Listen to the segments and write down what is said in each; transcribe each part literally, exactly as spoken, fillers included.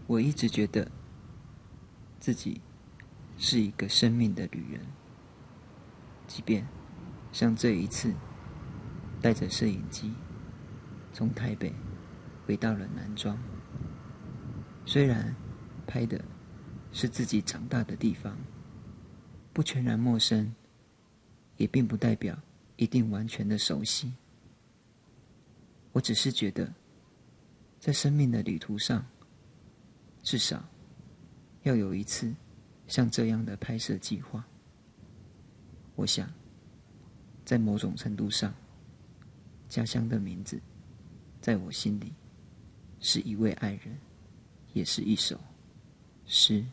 我一直觉得自己是一个生命的旅人，即便像这一次带着摄影机从台北回到了南庄，虽然拍的是自己长大的地方，不全然陌生，也并不代表一定完全的熟悉。我只是觉得，在生命的旅途上，至少要有一次像这样的拍摄计划。我想，在某种程度上，家乡的名字，在我心里是一位爱人，也是一首诗。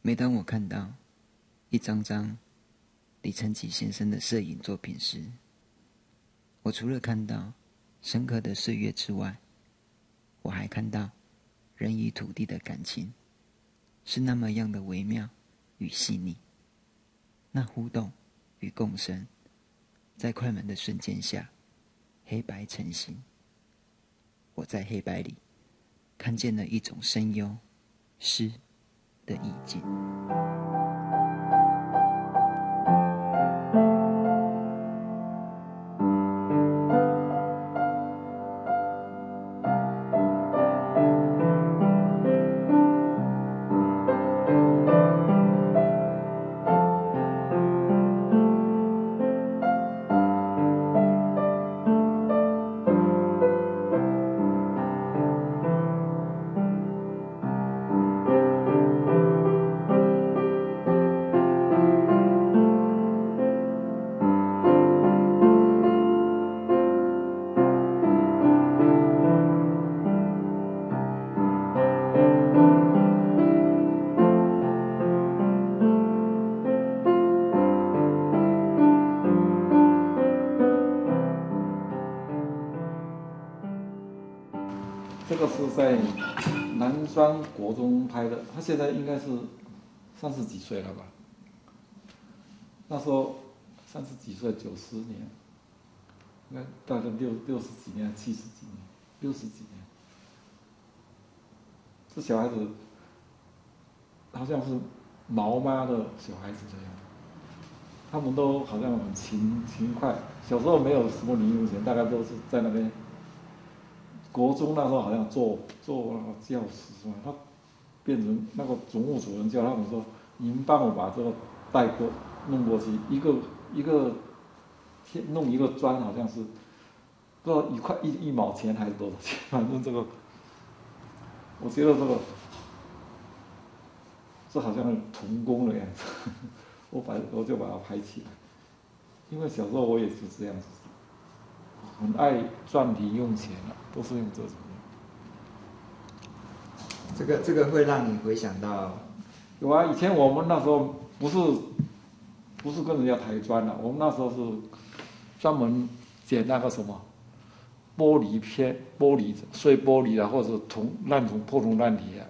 每当我看到一张张李承吉先生的摄影作品时，我除了看到深刻的岁月之外，我还看到人与土地的感情是那么样的微妙与细腻。那互动与共生，在快门的瞬间下，黑白成型。我在黑白里看见了一种声优、诗的意境。这个是在南庄国中拍的，他现在应该是三十几岁了吧？那时候三十几岁，九十年，应该大概六六十几年、七十几年、六十几年。这小孩子好像是毛妈的小孩子的样子，他们都好像很勤勤快。小时候没有什么零用钱，大概都是在那边。国中那时候好像做做那个教师是吧？他变成那个总务主任叫他们说，你们帮我把这个带过弄过去，一个一个弄一个砖，好像是不知道一块一一毛钱还是多少钱，反正这个，我觉得这个这好像童工的样子，我把我就把它拍起来。因为小时候我也是这样子，很爱赚零用钱啊，都是用这种。这个这个会让你回想到，有啊，以前我们那时候不是不是跟人家抬砖的，我们那时候是专门捡那个什么玻璃片、玻璃碎玻璃啊，或者是铜烂铜破铜烂铁啊，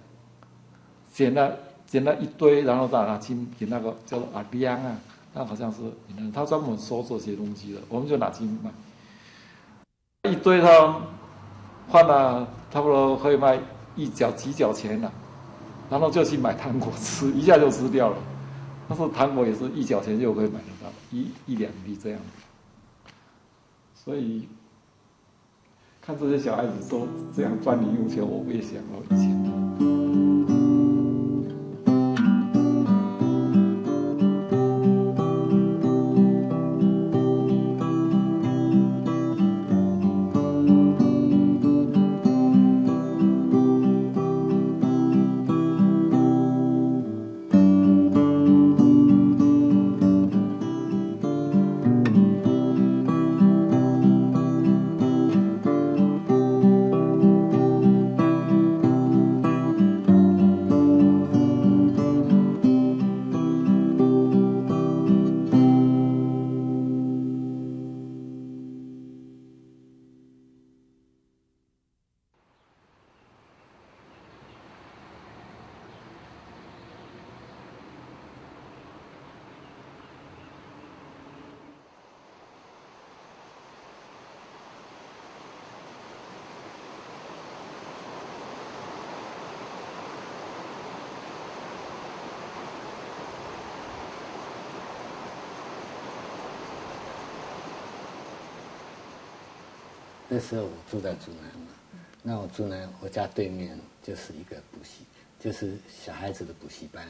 捡了捡了一堆，然后再拿去给那个叫做阿亮啊，那好像是云南，他专门收这些东西的，我们就拿去卖。一堆他换了差不多可以卖一角几角钱了，然后就去买糖果吃，一下就吃掉了。那时候糖果也是一角钱就可以买得到，一一两粒这样子。所以看这些小孩子都这样钻零用钱，我也想到以前。那时候我住在竹南嘛，那我住南，我家对面就是一个补习，就是小孩子的补习班，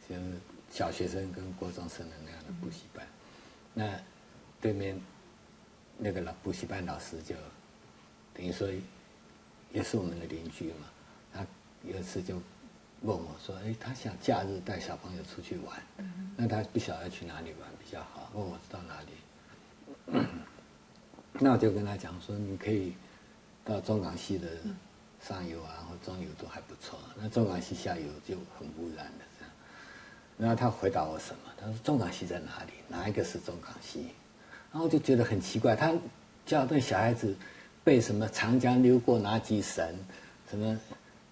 就是小学生跟国中生的那样的补习班。那对面那个老补习班老师就等于说也是我们的邻居嘛，他有一次就问我说：“哎，他想假日带小朋友出去玩，那他不晓得去哪里玩比较好，问我到哪里。”那我就跟他讲说，你可以到中港溪的上游啊，或中游都还不错。那中港溪下游就很污染的这样。那他回答我什么？他说：“中港溪在哪里？哪一个是中港溪？”然后我就觉得很奇怪，他叫那小孩子背什么长江流过哪几省，什么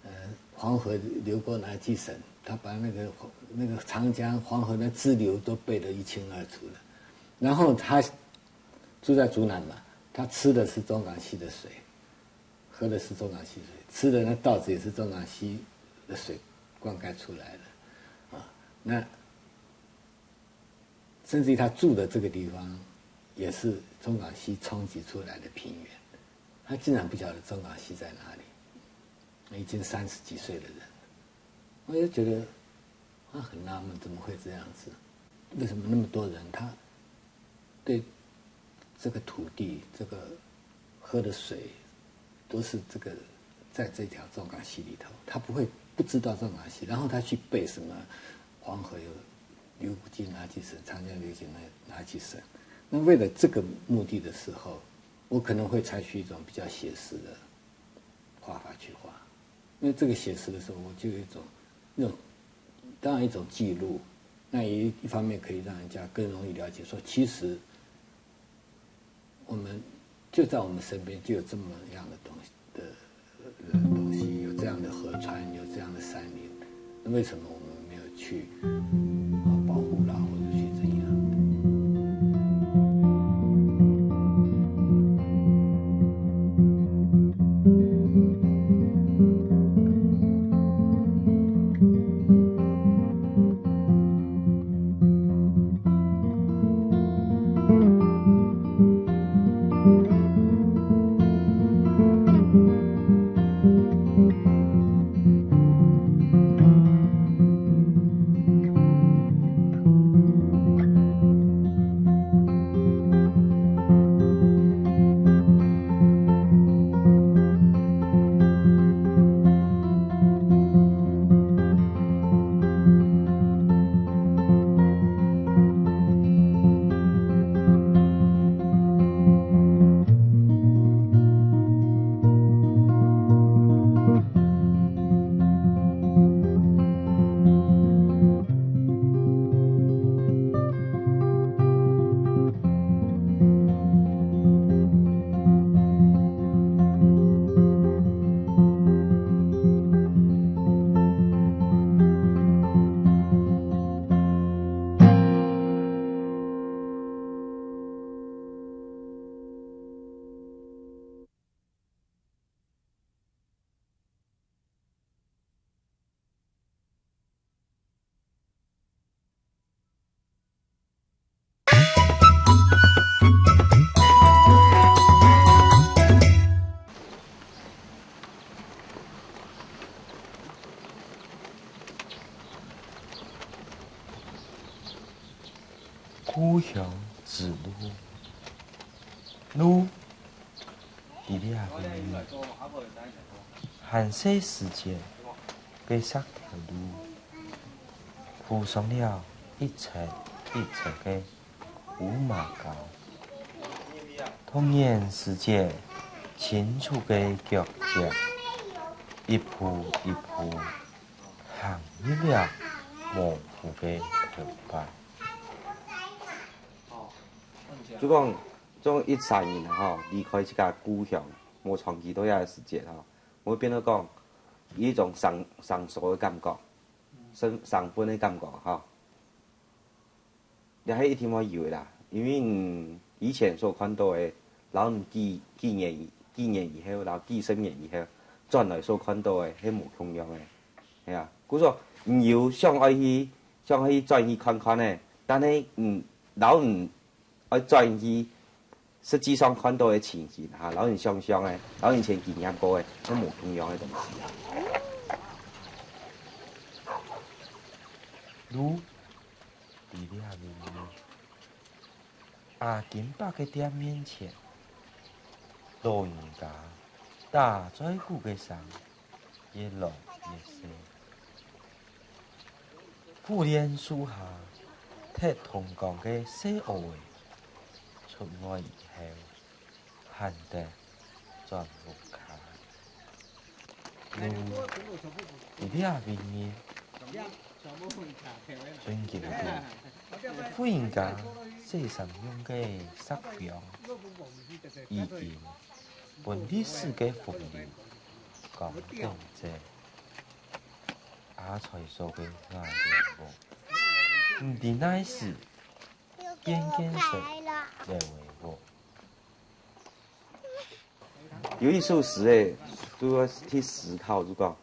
呃黄河流过哪几省，他把那个那个长江、黄河的支流都背得一清二楚了。然后他住在竹南嘛，他吃的是中港溪的水，喝的是中港溪水，吃的那稻子也是中港溪的水灌溉出来的啊。那甚至于他住的这个地方，也是中港溪冲击出来的平原，他竟然不晓得中港溪在哪里。已经三十几岁的人，我就觉得啊，很纳闷，怎么会这样子？为什么那么多人他对这个土地、这个喝的水，都是这个在这条中港溪里头，他不会不知道中港溪，然后他去背什么黄河有流经哪几省，长江流经哪哪几省。那为了这个目的的时候，我可能会采取一种比较写实的画法去画，因为这个写实的时候，我就有一种那种当然一种记录，那也一方面可以让人家更容易了解说，其实我们就在我们身边就有这么样的东西的呃东西，有这样的河川，有这样的山林，那为什么我们没有去啊保护啦，或者去怎样？故鄉之路。路，在這位，還細時節，个石頭路，鋪上了一層一層个烏麻膠。童年時節，青春个腳跡，一步一步，行入了模糊个頭擺。 就講，總一儕人吼，離開自家故鄉，無長期到遐个時節吼，會變到講，有一種生，生疏个感覺，生，生份个感覺吼。這係一定會有个啦，因為，嗯，以前所看到个，摎你幾，幾年以，幾年以後，摎幾十年以後，轉來所看到个，係無共樣个。係啊，故所，你有想愛去，想愛去轉去看看呢，但係，嗯，摎你 愛轉去實際上看到个情形哈，摎你想像个，摎你以前經驗過个，係無共樣个東西啊。路，在這位，阿金伯个店面前，老人家打嘴鼓个聲 越來越細。苦楝樹下，忒通光个細阿仔，出外以後，還得轉屋下。路，在這位，順境路，婦人家洗衫用个錫枋，已經 分歷史个洪流講等走。阿財嫂个瓦寮屋，毋知哪時漸漸成寮仔屋。有一首詩誒，就去思考，就講，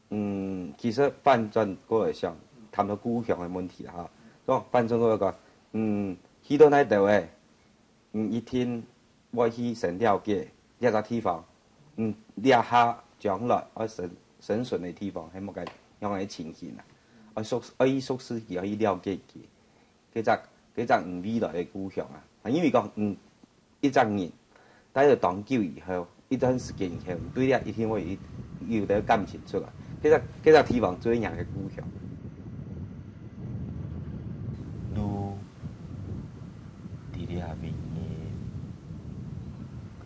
嗯，其實反轉過來想，談到故鄉个問題啦，哈，講反轉過來講，嗯，去到哪兜誒， 你一定會去先了解這隻地方，嗯，這下將來愛生，生存个地方係麼个樣个情形啊？愛熟，愛去熟識佢，愛去了解佢，該隻，該隻你未來个故鄉啊。啊，因為講，嗯，一隻人，待了當久以後，一段時間以後，你對這一定會有，有兜感情出來。該隻，該隻地方就係人个故鄉。路，在這位，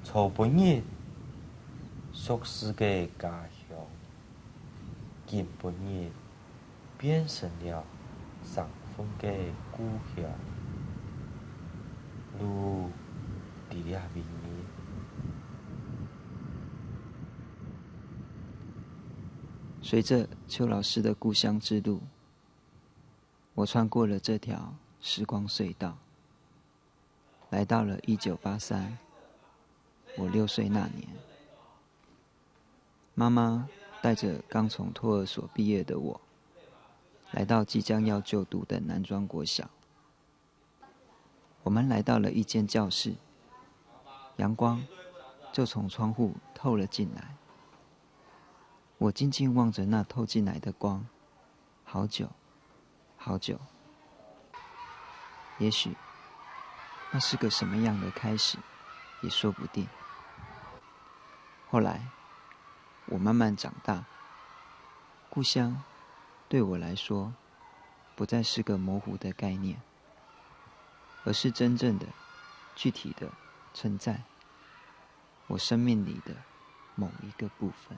昨晡日，熟識个家鄉，今晡日，變成了生份个故鄉。路，在這位。隨著邱老師的故鄉之路，我穿過了這條時光隧道，來到了一九八三，我六歲那年。媽媽帶著剛從托兒所畢業的我，來到即將要就讀的南庄國小。 我們來到了一間教室，陽光就從窗戶透了進來。我靜靜望著那透進來的光，好久，好久。也許那是個什麼樣的開始，也說不定。後來，我慢慢長大，故鄉對我來說，不再是個模糊的概念， 而是真正的、具體的存在我生命裡的某一個部分。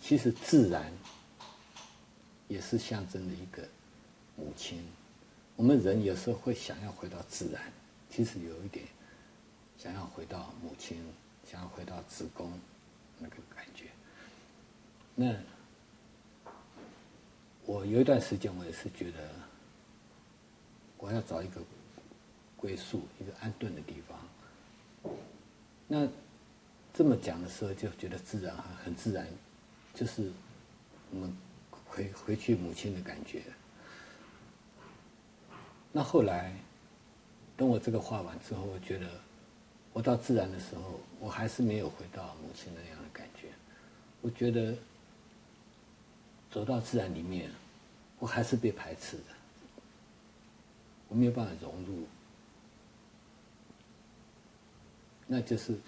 其实自然也是象征着一个母亲。我们人有时候会想要回到自然，其实有一点想要回到母亲，想要回到子宫那个感觉。那我有一段时间，我也是觉得我要找一个归宿，一个安顿的地方。那这么讲的时候，就觉得自然，很自然，就是我们回回去母亲的感觉。那后来，等我这个画完之后，我觉得我到自然的时候，我还是没有回到母亲那样的感觉。我觉得走到自然里面，我还是被排斥的，我没有办法融入。那就是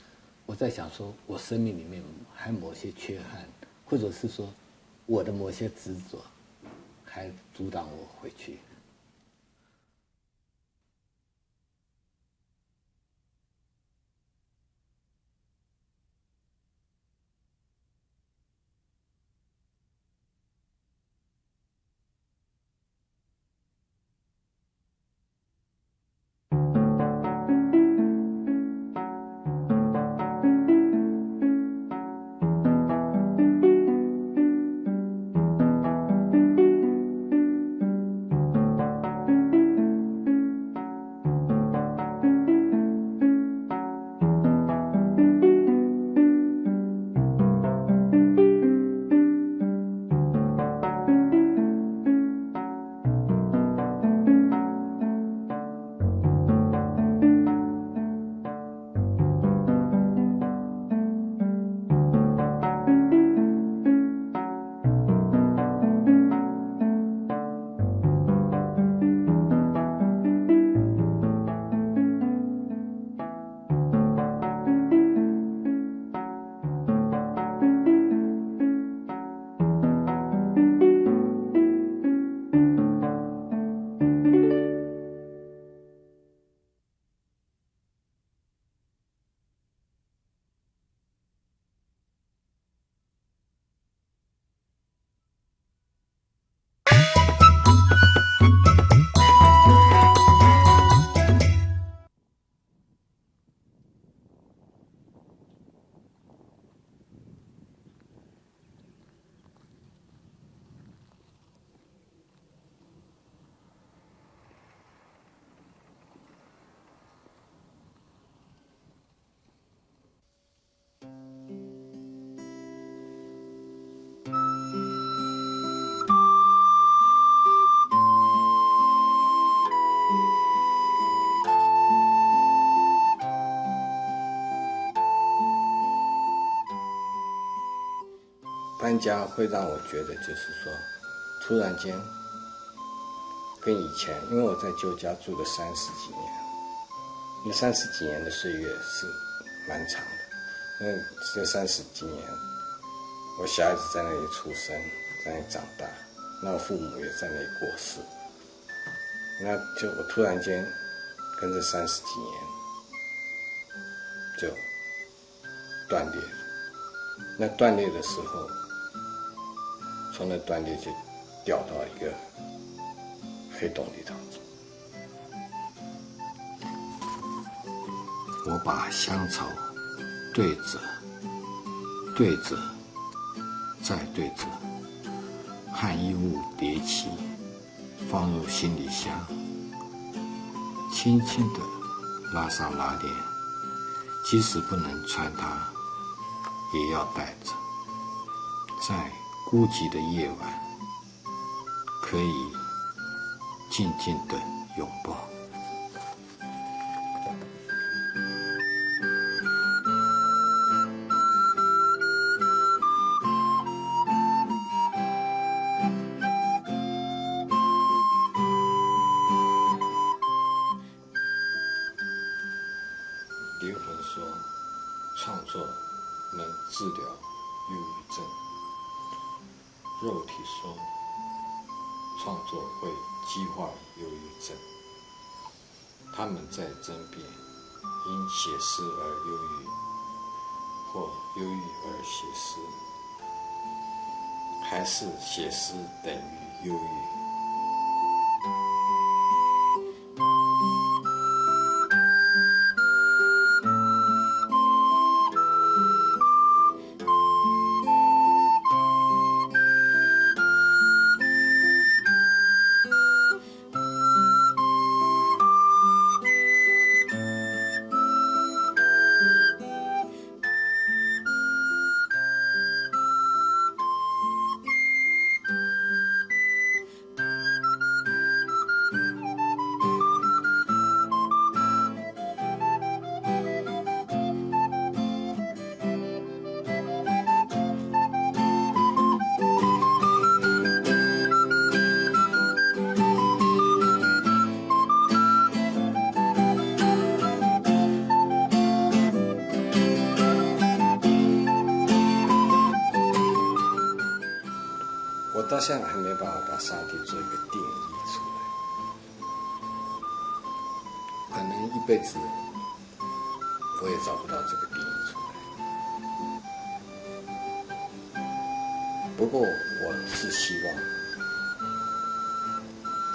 我在想说，我生命里面还有某些缺憾，或者是说我的某些执着，还阻挡我回去。搬家会让我觉得，就是说，突然间跟以前，因为我在旧家住了三十几年，那三十几年的岁月是蛮长的。那这三十几年，我小孩子在那里出生，在那里长大，那我父母也在那里过世，那就我突然间跟这三十几年就断裂。那断裂的时候，从那断裂就掉到一个黑洞里头。我把香草对折，对折，再对折，和衣物叠起，放入行李箱，轻轻地拉上拉链，即使不能穿它，也要带着，在孤寂的夜晚，可以静静地拥抱。灵魂说，创作能治疗忧郁症。肉体说，创作会激化忧郁症。他们在争辩，因写诗而忧郁，或忧郁而写诗。還是寫詩等於憂鬱？我到现在还没办法把上帝做一个定义出来，可能一辈子我也找不到这个定义出来。不过我是希望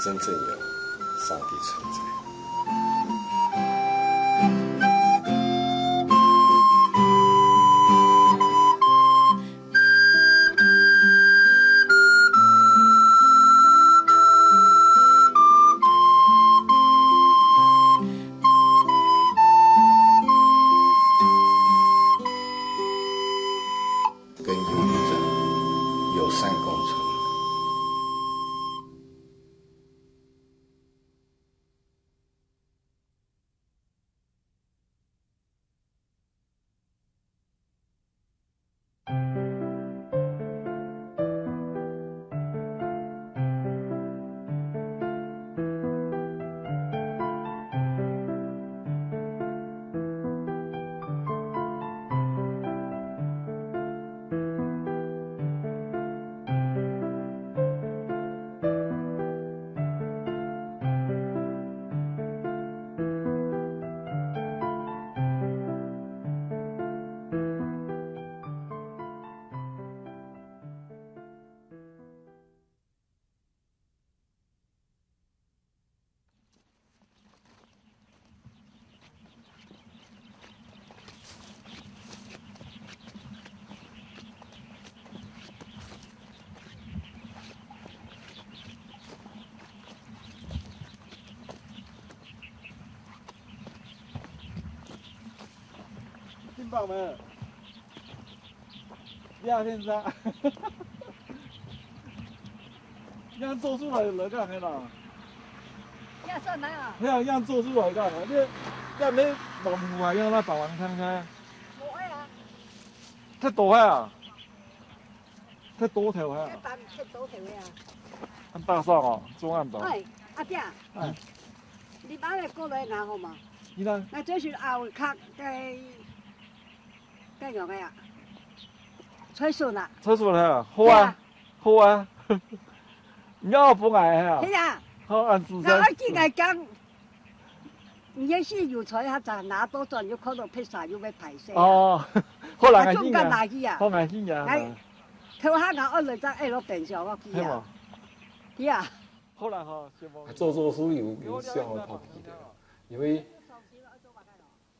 真正有上帝存在。跟忧郁症友善共存。金宝们，你好，先生。样做出来了，干啥啦？要算哪啊？那样做出来干啥？你，你没忙活啊，让他帮忙看看。我会啊。太多啊！太多头啊！要帮你切多头的啊。很大上哦，中案吧。哎，阿姐，哎，你把那过来拿好吗？你呢？那这是啊，我看该该用的呀，吹水啦。吹水啦，好啊。对啊。 好啊，你要分𠊎啊？係啊，好，恁仔細。𠊎愛緊來講，你也是有才，佢正拿到轉，又看到別儕又要歹勢啊。哦，好啦，啊，中間拿去啊。好，𠊎去啊。來，頭下𠊎愛來張愛落等下，我去啊。係無？去啊。好啦，好，先無。做做書有，有像我跑步的，因為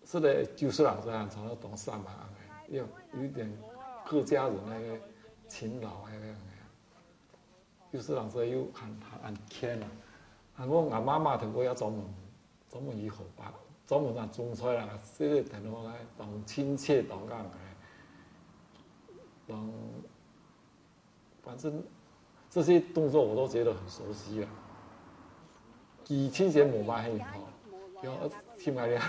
是的，舊時人這樣常常當散漫个，有，有一點客家人那個勤勞那個樣个。舊時人這又很，很，很勤啊。還過𠊎媽媽同𠊎也專門，專門去河壩，專門拿種菜啦，這個等到來當親切當樣个，當 反正這些動作我都覺得很熟悉啊。佢親情無麼个好，然後起碼咧，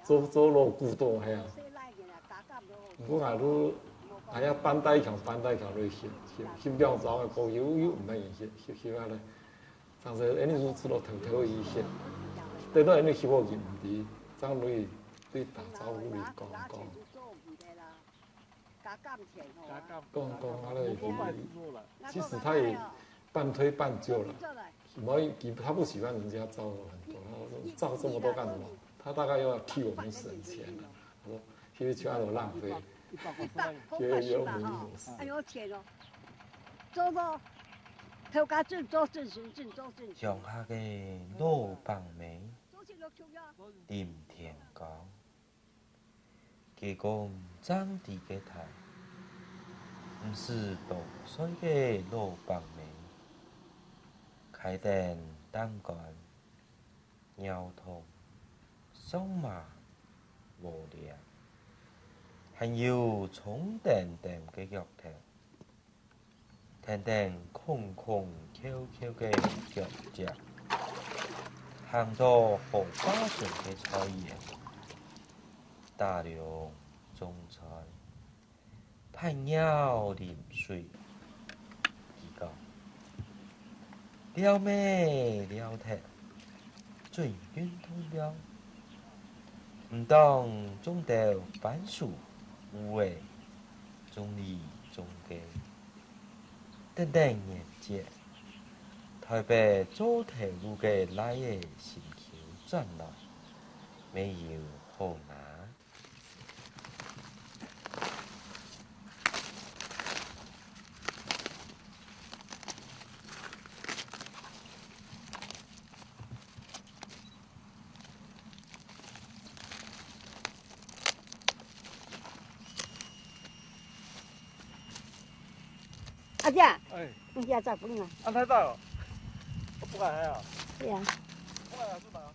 做，做老古董係啊。毋過𠊎都，𠊎也搬帶強，搬帶強來歇，歇，歇兩朝个過後又，又毋得人歇，歇，歇下來。當時恁樣就知道偷偷一歇，等到恁樣歇好佢毋知，正來對打招呼來講講。 講講啊咧，其實他也半推半就了，因為他不喜歡人家照顧很多，他說照顧這麼多幹什麼？他大概又要替我們省錢了。我說，其實錢都浪費，一百塊，一百塊，也，也有某一種事。哎呦，錢哦。做到，頭家做，做正經，做正經。鄉下个老伯姆，林天光，佢講正直个大，毋使多歲个老伯姆，開等擔竿、尿桶、上嫲、禾簍，還有蔥等等个藥頭。 跈等空空翹翹个腳跡，行到河壩脣个菜園，打龍種菜，伴鳥啉水。佢講：「尞咩尞忒， 準運動量。」毋當種兜番薯、芋仔、種梨、種柑。等等年節，臺北做頭路个倈仔心臼轉來，乜有好拿。 阿姐，哎。你也在分啊？安排到，我不敢啊。对啊。不敢啊，是吧？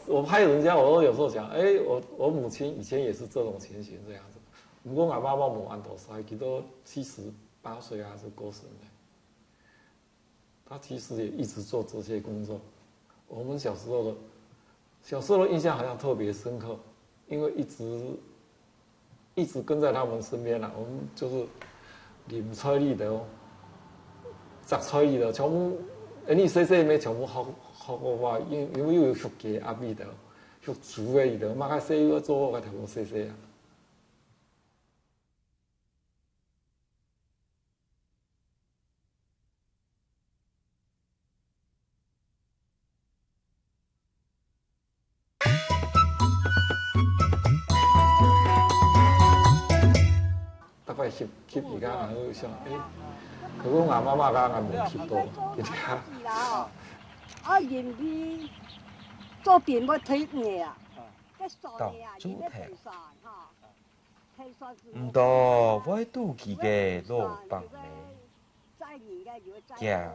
我怕人家，我有时候想，哎，我我母亲以前也是这种情形这样子，不过我妈妈没安多少，直到七十八岁啊是过身的。她其实也一直做这些工作。我们小时候的，小时候的印象好像特别深刻，因为一直一直跟在他们身边啦。我们就是淋菜里头、摘菜里头，全部，哎，你洗洗没全部好好个话，因因为又有畜鸡、鸭里头、畜猪个里头，嘛个洗又要做个全部洗洗啊。 大概翕翕一下，然后想，哎，可能我妈妈刚刚没翕到，给他。啊，因为做兵要退伍个啊，到主题。毋多會肚飢个老伯姆， 夾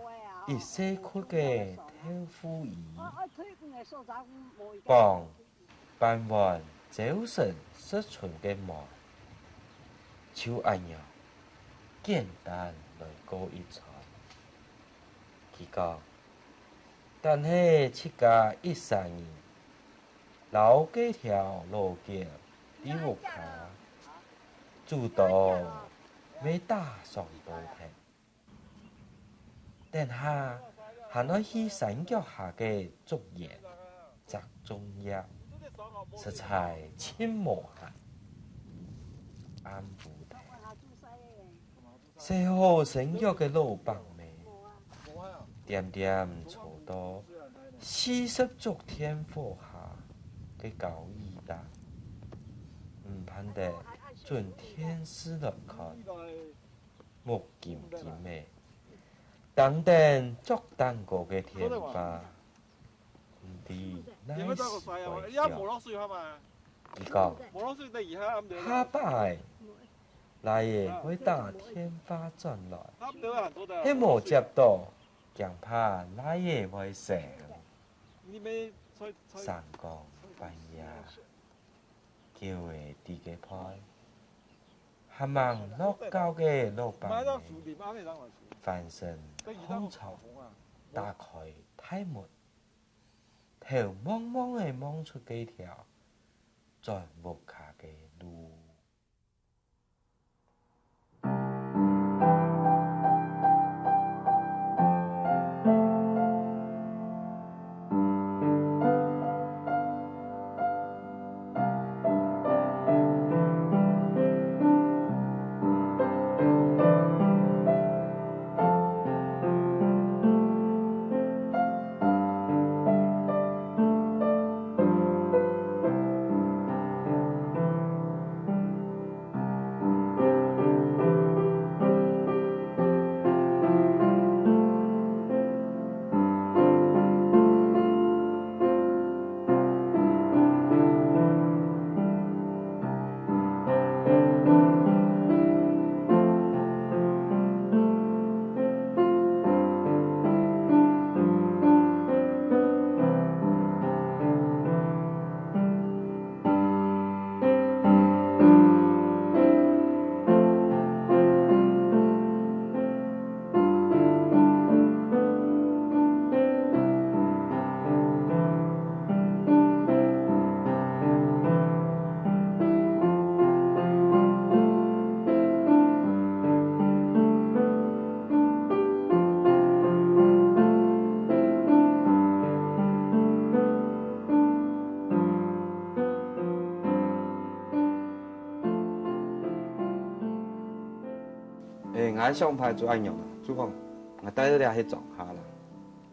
一細窟个豆腐乳，傍半碗朝晨食剩个糜，就恁樣簡單來過一餐。佢講，但係自家一儕人，摎該條老狗在屋下，煮到乜打爽到忝。 等下還愛去山腳下个竹園摘粽葉，實在盡無閒。暗晡頭，洗好身腳个老伯姆，恬恬坐到四十足電火下个交椅頂，毋盼得轉電視來看。 目金金个，當等著蛋糕个電話，毋知哪時會響。佢講，下擺倈仔會打電話轉來，係無接到，驚怕倈仔會愁。三更半夜，狗仔在該吠， 還吂落覺个老伯姆，翻身䟘床，打開大門，頭望望仔望出該條轉屋下个路。誒，𠊎想法就恁樣啊，就講，𠊎戴到這係莊下啦。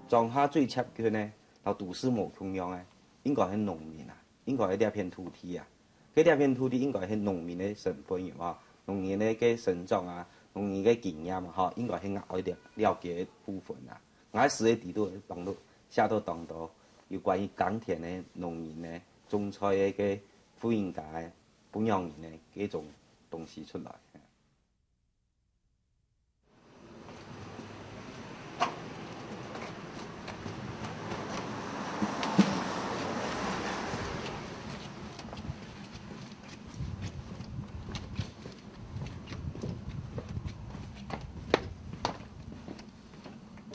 莊下最接近个，摎都市無共樣个，應該係農民啊，應該係這片土地啊。該這片土地應該係農民个身份，有無？農民个，个成長啊，農民个經驗啊，吼，應該係𠊎愛了，了解个部分啊。𠊎識个知道，當多，寫到當多有關於耕田个、農民个、種菜个，个婦人家个、晡娘人个，該種東西出來。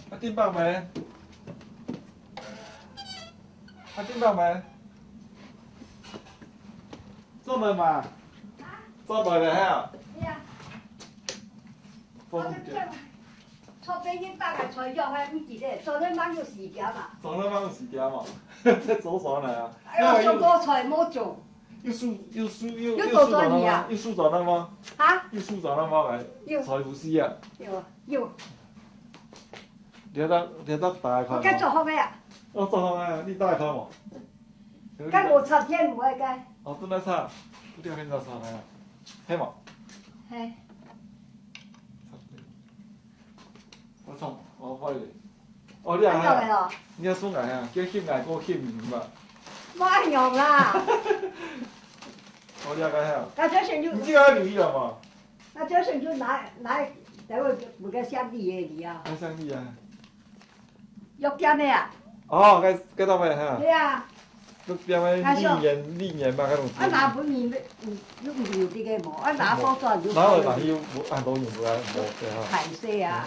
啊，頂包咩？啊，頂包咩？做咩嘛？做咩个哈？做咩个？ 昨晡日打个菜，用个毋記得，昨日晚有時間嘛。昨日晚有時間嘛，做啥呢？哎呀，上个菜無做。有收，有收，有，有做轉去啊？有收轉了嗎？哈？有收轉了嗎？哎，有。菜有收啊？有，有。你這，你這打開嗎？我該做好个啊。哦，做好个，你打開無？該無插電，無个。哦，正在插，不對，還在插呢。係無？係。 我創，我壞了。哦，你啊，恁樣个哦。你啊，送來啊，叫翕𠊎，過翕你嘛。無恁樣啦。哦，你啊，該啊。該這先就，你這个留意了嘛？該這先就拿，拿，等會五个相機个你啊。拿相机啊。 藥店个啊？哦，該，該搭位哈。對啊。藥店个歷年，歷年嘛，該東西。啊，拿分你，你，你有這个無？啊，拿手轉就。拿來拿去，無，啊，都有，無，無，對哈。歹勢啊。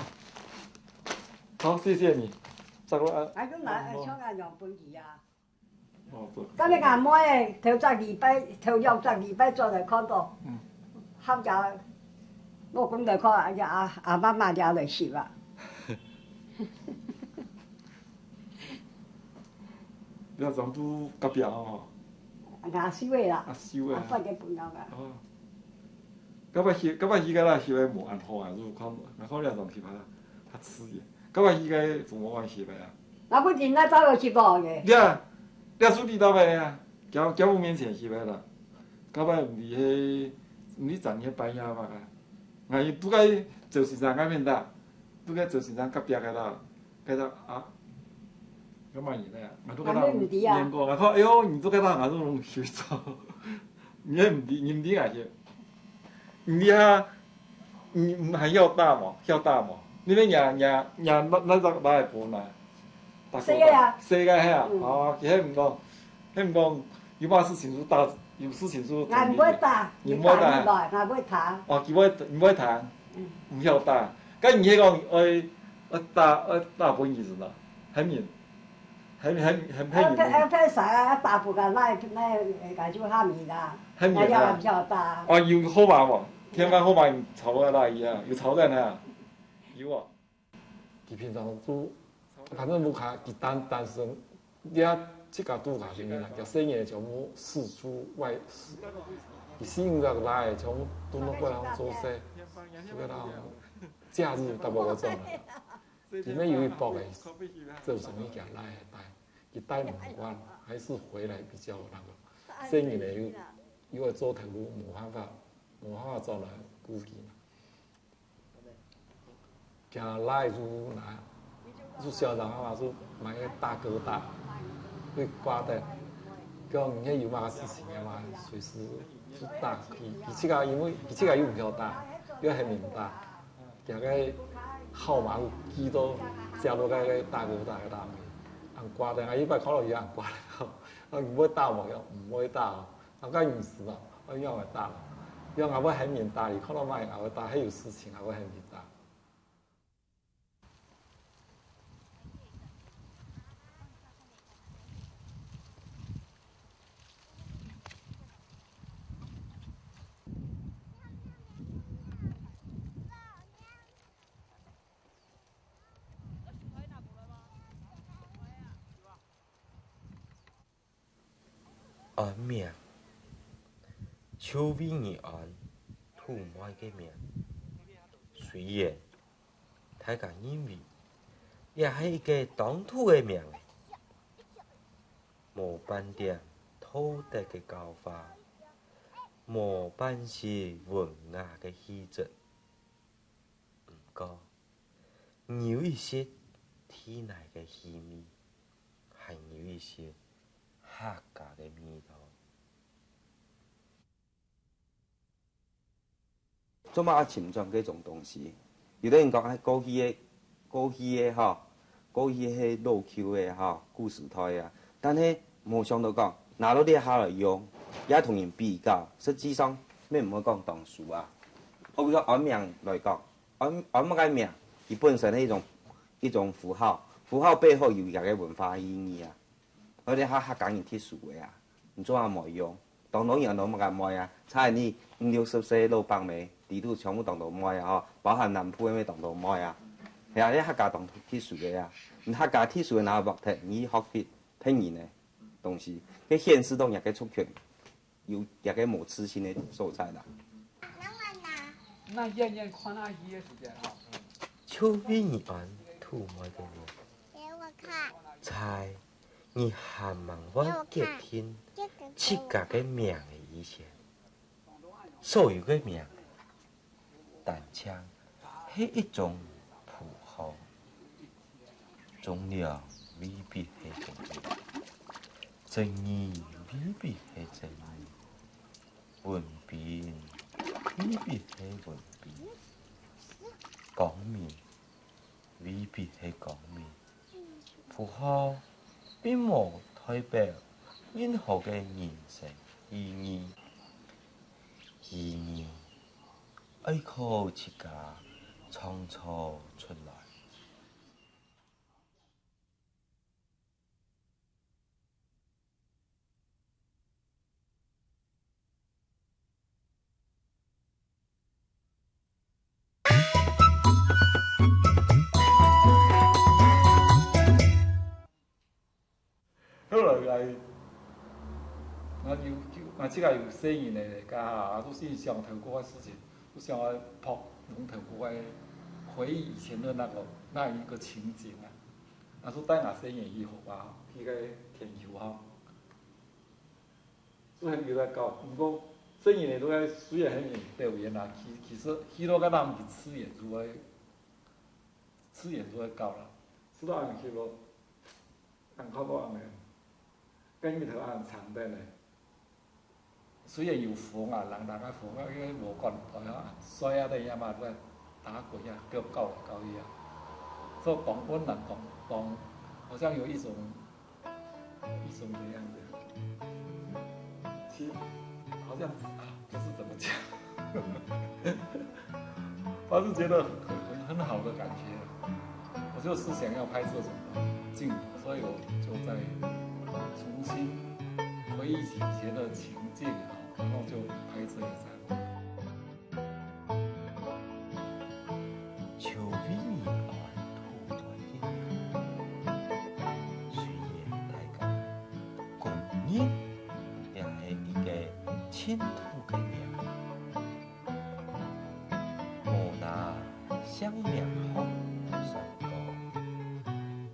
好，謝謝你。再過啊。啊，就拿，像恁樣分佢啊。哦，不。今日阿妹頭隻禮拜，頭兩隻禮拜轉來看到，嗯。喊佢，我講來看，哎呀，阿，阿媽媽就來食啊。 你全部隔壁哦。阿秀个啦，阿秀个啊。阿伯个朋友啊。哦。隔壁去，隔壁去个啦，去个無恁好啊，就看，看你兩去吧，較遲个。隔壁去个父母關係个啊。那不緊，那早就去無个。對啊，你係你那邊啊，交，交屋面前去个啦。隔壁毋係，毋係咱个朋友嘛。哎，都該周先生該邊的，都該周先生隔壁个啦。 該隻啊，該麼人呢？𠊎都該隻，𠊎都毋知啊。念過，𠊎看，哎喲，你都該隻，𠊎都攏去找。你也毋知，你毋知𠊎去。你啊，你，你還曉打無？曉打無？你們nhà，nhà，nhà，那，那隻哪一波呢？打過打。細个啊。細个係啊？嗯。哦，佢還毋講，還毋講，有麼事情就打，有事情就。𠊎毋會打，你毋會打。你打你來，𠊎毋會打。哦，佢毋會，你毋會打。嗯。毋曉打。 該你係講愛，愛打，愛打分佢係無？喊人，喊，喊，喊，喊人。啊，騙，啊，騙啥啊？打分个，那，那，那就喊人啦。喊人啊。那也毋曉打。哦，有號碼無？電話號碼你抄个哪位啊？有抄在哪？有啊。佢平常都，反正屋下佢單，單身 這自家住下去呢，佢細人全部四處外，佢四五个倈仔全部都在外頭做事，在外頭假日都無愛轉來。佢乜有一駁个，做生意佢倈仔帶，佢帶毋慣，還是回來比較那個。細人呢又，又愛做頭路，無辦法，無辦法轉來顧佢。 佢倈仔就拿，就小人啊，就買个大哥大，會掛等。講你係有麼个事情个嘛，隨時就打佢。佢自家因為佢自家又毋曉打，又喊人打，佢个號碼就記到寫到該个大哥大个上面，恁掛等。啊，一擺看到佢恁掛等，啊，你會打無？毋會打哦。 啊，該毋使哦，𠊎仰會打咯？仰𠊎會喊人打，你看到麼个𠊎會打，係有事情𠊎會喊人打。安名，就位而安，土妹个名。雖雖然大家認為這係一個當土个名仔，無半點道德个教化，無半息文雅个氣質，毋過，有一息地泥个氣味，還有一息客家个味道。 做麼个愛尋轉這種東西？有个人講，哎，過去个，過去个吼，過去係老舊个吼，古時代啊。但係無想到講，拿到這下來用，也同人比較，實際上，乜毋會講當輸啊。好比講安名來講，安，安麼个名，佢本身係一種，一種符號，符號背後有佢个文化意義啊。 而且還客家人特殊个啊，你做下無用，當多人都毋敢買啊。差你五六十歲老伯姆，裡肚全部當多買啊吼，包含南部个乜當多買啊。係啊，你客家當特殊个啊，你客家特殊个拿落別，你學別，別人个東西，該顯示到若个族群有若个無自信个所在啦。那遠遠看下去个時間吼，就為你安土妹个名。 在你還吂會決定自家个名仔以前，所有个名仔，單淨係一種符號。忠良未必係忠良，正義未必係正義，文明未必係文明，光明 未必係光明。符號並無代表任何个人生意義，意義愛靠自家創造出來。 後來𠊎，𠊎有，𠊎自家有細人仔，該下都係想頭過个事情，都想愛拍攏頭過个，回憶以前的那個，那一個情景啊。那時候帶𠊎細人仔去學校，去該田球校。 就很有在搞。毋過，細人仔都愛雖然很有表演啊，其，其實去到該搭毋係自然就會，自然就會搞啦。知道恁樣去咯，恁看到恁樣，跟日頭恁長的呢。雖然有風啊，冷冷个風啊，因為無管台啊，曬啊，等下嘛，都在打滾啊，搞搞搞一下。所以講溫暖，講，講，好像有一種 一種的樣子。其實好像啊，不是怎麼講，我是覺得很，很，很好的感覺。我就是想要拍這種景，所以我就再重新回憶起以前的情境，然後就拍這一張。 就為你安土妹个名。雖然大家公認這係一個盡土个名，無拿姓名學來算過，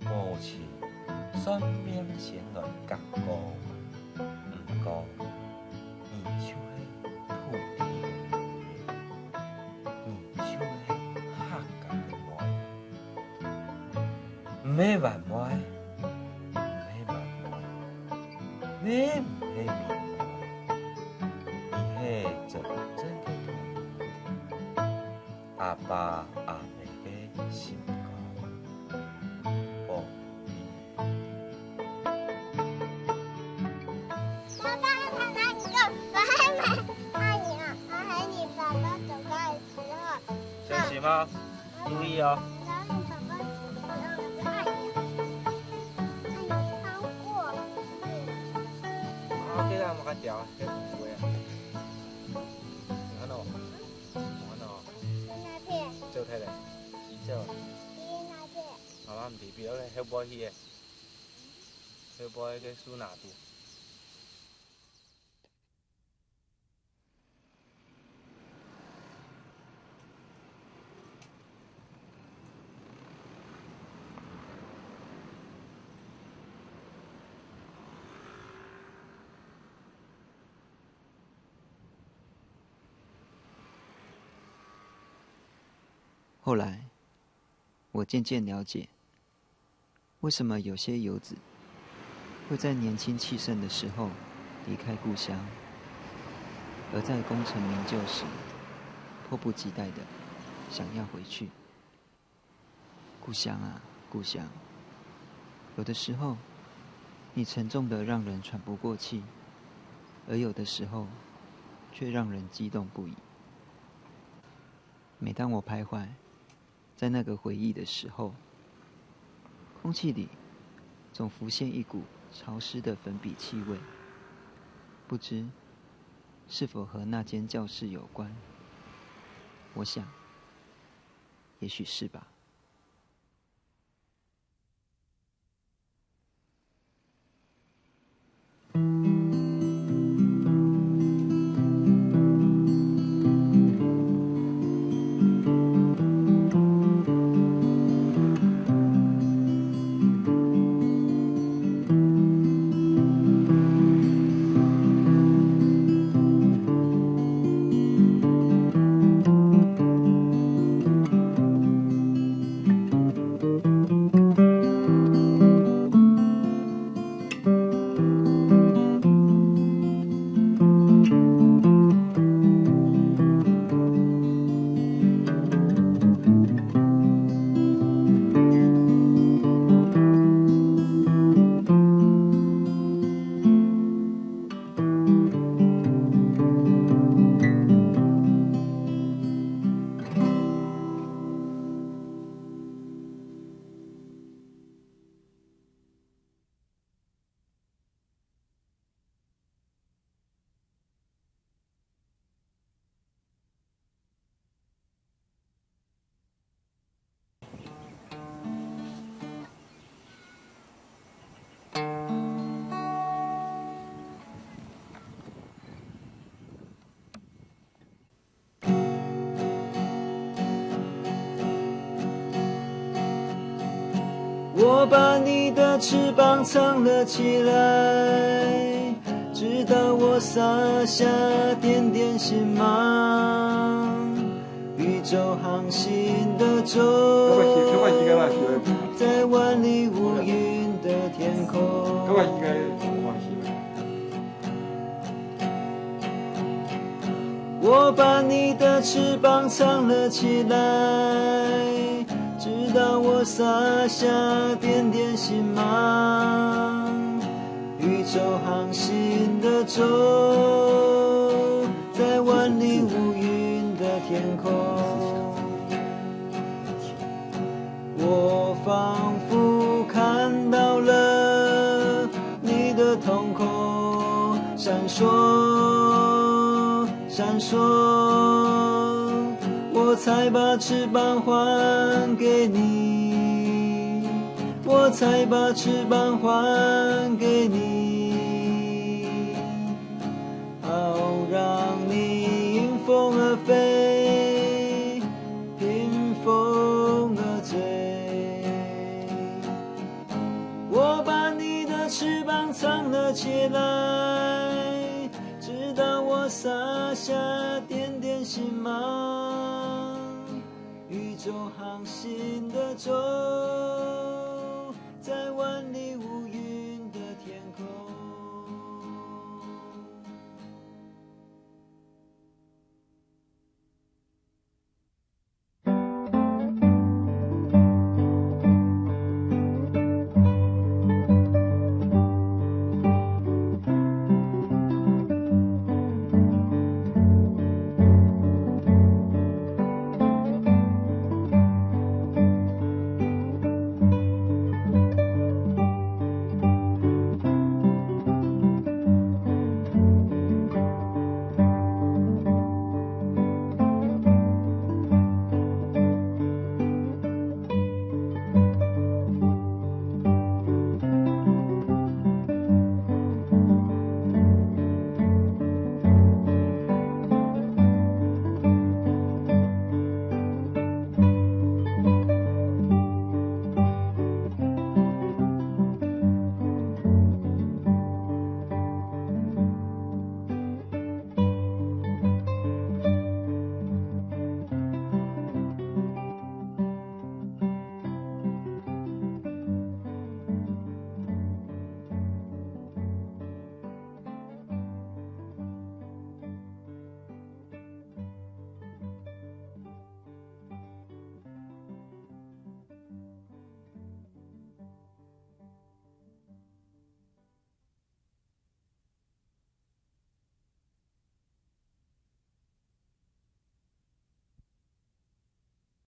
無尋算命仙來隔過，毋過，你就係土地个女人。 你就係客家个妹。毋係彎妹，毋係彎妹，乜毋係面妹，你係真正个土地，阿爸阿姆个心肝。哦， 爸爸，我喊你个，我喊你，爱你啊，我喊你爸爸走开的时候，小心啊，注意哦。我喊你爸爸走开的时候，我就爱你啊，爱你超过。啊，这个我看掉，这不会啊。你看到，你看到，在那片，就太太，一笑，在那片。好了，你别别了，还不会去耶，还不会给树拿住。后来，我渐渐了解，为什么有些游子会在年轻气盛的时候离开故乡，而在功成名就时，迫不及待地想要回去。故乡啊，故乡，有的时候，你沉重得让人喘不过气，而有的时候，却让人激动不已。每当我徘徊在那个回忆的时候，空气里总浮现一股潮湿的粉笔气味，不知是否和那间教室有关？我想，也许是吧。 我把你的翅膀藏了起来，直到我撒下点点星芒。宇宙航行的钟，在万里无云的天空。 我把你的翅膀藏了起来，直到我撒下点点星芒。宇宙航行的钟，在万里无云的天空。 我仿佛看到了你的瞳孔闪烁，闪烁。我才把翅膀还给你，我才把翅膀还给你。 好让你迎风而飞，迎风而醉。我把你的翅膀藏了起来，直到我撒下点点星芒。宇宙航行的钟，